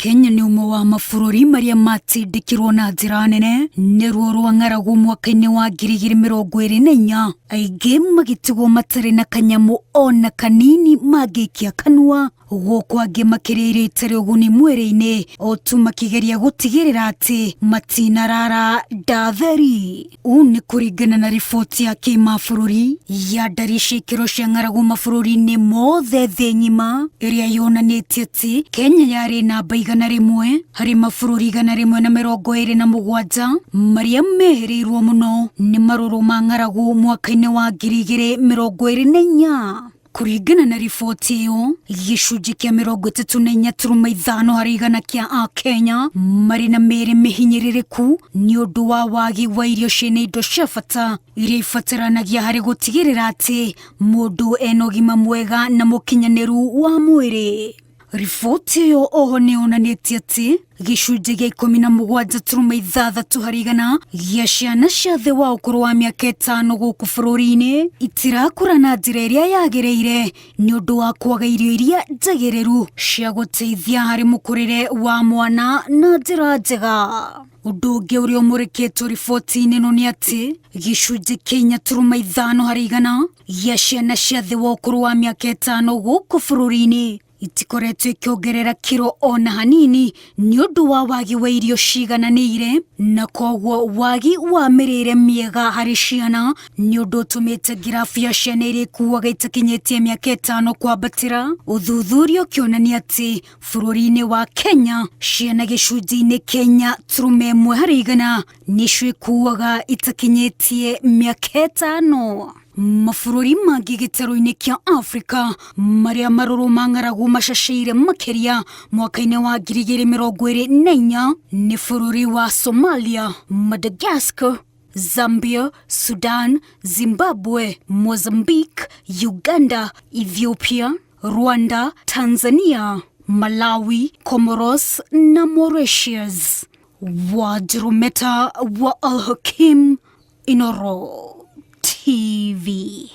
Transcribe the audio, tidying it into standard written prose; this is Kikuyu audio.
Kenya nĩ ũmwe wa mabũrũri marĩa matindĩkirwo na njĩra nene nĩ ruo rwa ng'aragu mwaka-inĩ wa 2024, aingĩ magĩtigwo matarĩ na kanyamũ ona kanini mangĩikia kanua, gũkũ angĩ makĩrĩa irio itarĩ ũguni mwĩrĩ-inĩ o tu makĩgeria gũtigĩrĩra atĩ matinarara nda theri. Ũũ nĩ kũringana na riboti ya kĩmabũrũri ya ndari cia ikĩro cia ng'aragu mabũrũri-inĩ mothe thĩ ng'ima ĩrĩa yonanĩtie atĩ Kenya yarĩ namba 100 harĩ mabũrũri 127 marĩa mehereirwo mũno nĩ marũrũ ma ng'aragu mwaka-inĩ wa 2024. Kũringana na riboti ĩyo, gĩcunjĩ kĩa 34.5 harĩ igana kĩa Akenya marĩ na mĩĩrĩ mĩhinyĩrĩrĩku nĩ ũndũ wa wagi wa irio ciĩna indo cia bata iria ibataranagia harĩ gũtigĩrĩra atĩ mũndũ ena ũgima mwega na mũkinyanĩru wa mwĩrĩ. Riboti ĩyo oho nĩ yonanĩtie atĩ gĩcunjĩ gĩa 17.6 harĩ igana gĩa ciana cia thĩ wa ũkũrũ wa mĩaka 5 gũkũ bũrũri-inĩ itirakũra na njĩra ĩrĩa yagĩrĩire nĩ ũndũ wa kwaga irio iria njagĩrĩru cia gũteithia harĩ mũkũrĩre wa mwana na njĩra njega. Ũndũ ũngĩ ũrĩa ũmũrĩkĩtwo riboti-inĩ ĩno nĩ atĩ gĩcunjĩ kĩa 4.5 harĩ igana gĩa ciana cia thĩ wa ũkũrũ wa mĩaka 5 gũkũ bũrũri-inĩ itikoretwo ikĩongerera kiro ona hanini nĩ ũndũ wa wagi wa irio cigananĩire, na koguo wagi wa mĩrĩre mĩega harĩ ciana nĩ ũndũ ũtũmĩte ngirabu ya ciana iria ikuaga itakinyĩtie mĩaka 5 kwambatĩra. Ũthuthuria ũkĩonania atĩ bũrũri-inĩ wa Kenya ciana gĩcunjĩ-inĩ kĩa 4.1 harĩ igana nĩcio ikuaga itakinyĩtie mĩaka 5. Mabũrũri mangĩ gĩtarũ-inĩ kĩa Afrika marĩa marũrũ ma ng'aragu macacĩire makĩria mwaka-inĩ wa 2024 nĩ bũrũri wa Somalia, Madagascar, Zambia, Sudan, Zimbabwe, Mozambique, Uganda, Ethiopia, Rwanda, Tanzania, Malawi, Comoros na Mauritius. Wa Drumeta wa Al Hakim, Inoro TV.